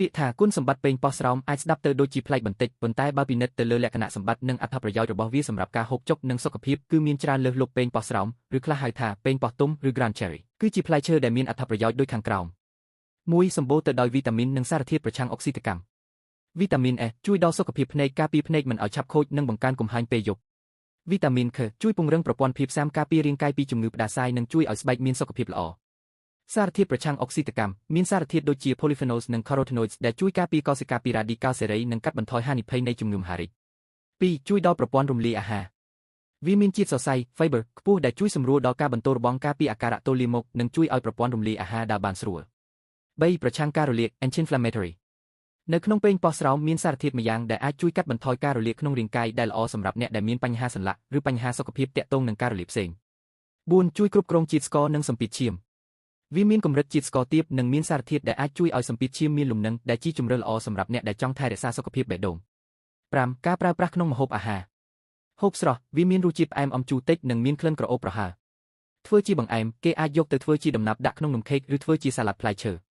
ពាក្យថាគុណសម្បត្តិប៉េងប៉ោះស្រោមអាចស្ដាប់ទៅដូចជាប្លែកបន្តិចប៉ុន្តែបើពិនិត្យទៅលើលក្ខណៈសម្បត្តិនិងអត្ថប្រយោជន៍របស់វាសម្រាប់ការហូបចុកនិងសុខភាពគឺមានច្រើនលើសលប់ប៉េងប៉ោះស្រោមឬខ្លះហៅថាប៉េងប៉ោះទុំឬ Ground Cherry គឺជាផ្លែឈើដែលមានអត្ថប្រយោជន៍ដូចខាងក្រោម1សម្បូរទៅដោយវីតាមីននិងសារធាតុប្រឆាំងអុកស៊ីតកម្មវីតាមីន A ជួយដល់សុខភាពភ្នែកការពារភ្នែកមិនឲ្យឆាប់ខូចនិងបង្កើនកំហែងពេលយប់វីតាមីន K ជួយពង្រឹងប្រព័ន្ធភាពស៊ាំការពាររាងកាយពីជំងឺផ្ដាសាយនិងជួយឲ្យស្បែកមានសុខភាពល្អសារធាតុប្រឆាំងអុកស៊ីតកម្មមានសារធាតុដូចជា polyphenols និង carotenoids ដែលជួយការពារកោសិកាពីរ៉ាឌីកាល់សេរីនិងកាត់បន្ថយហានិភ័យនៃជំងឺមហារីក2ជួយដល់ប្រព័ន្ធរំលាយអាហារវាមានជាតិសរសៃ fiber ខ្ពស់ដែលជួយសម្រួលដល់ការបន្ទោរបង់ការពារអាការៈទល់លាមកនិងជួយឲ្យប្រព័ន្ធរំលាយអាហារដើរបានស្រួល3ប្រឆាំងការរលាក anti-inflammatory នៅក្នុងប៉េងប៉ោះស្រោមមានសារធាតុម្យ៉ាងដែលអាចជួយកាត់បន្ថយការរលាកក្នុងរាងកាយដែលល្អសម្រាប់អ្នកដែលមានបញ្ហាសន្លាក់ឬបញ្ហាសុខភាពទាក់ទងនឹងការរលាកផ្សេង4ជួយគ្រប់គ្រងជាតិស្ករនិងសម្ពាធឈាមវាមានកម្រិតជាតិស្ករទាបនិងមានសារធាតុដែលអាចជួយឲ្យសម្ពាធឈាមមានលំនឹងដែលជាជម្រើសល្អសម្រាប់អ្នកដែលចង់ថែរក្សាសុខភាពបេះដូង5ការប្រើប្រាស់ក្នុងម្ហូបអាហារហូបស្រស់វាមានរសជាតិផ្អែមអមជូរតិចនិងមានក្លិនក្រអូបប្រហើរធ្វើជាបង្អែមគេអាចយកទៅធ្វើជាដំណាប់ដាក់ក្នុងនំខេកឬធ្វើជាសាឡាត់ផ្លែឈើ។